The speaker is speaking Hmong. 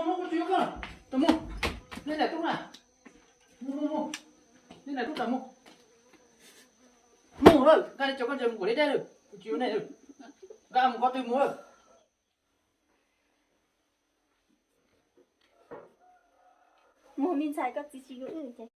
Mus, kuv tsis yuav koj lawm. Tau mus. Nej nram tub na. Mus, mus, mus. Nej nram tub tau mus. Mus lawm, nqa li cov koj ntses mus kuam li dej lawm, kuv tsis yuav nej lawm. Nqa mus qhov twg mus lawm. Mus me ntxhais, koj txiv tsis yuav wb ces.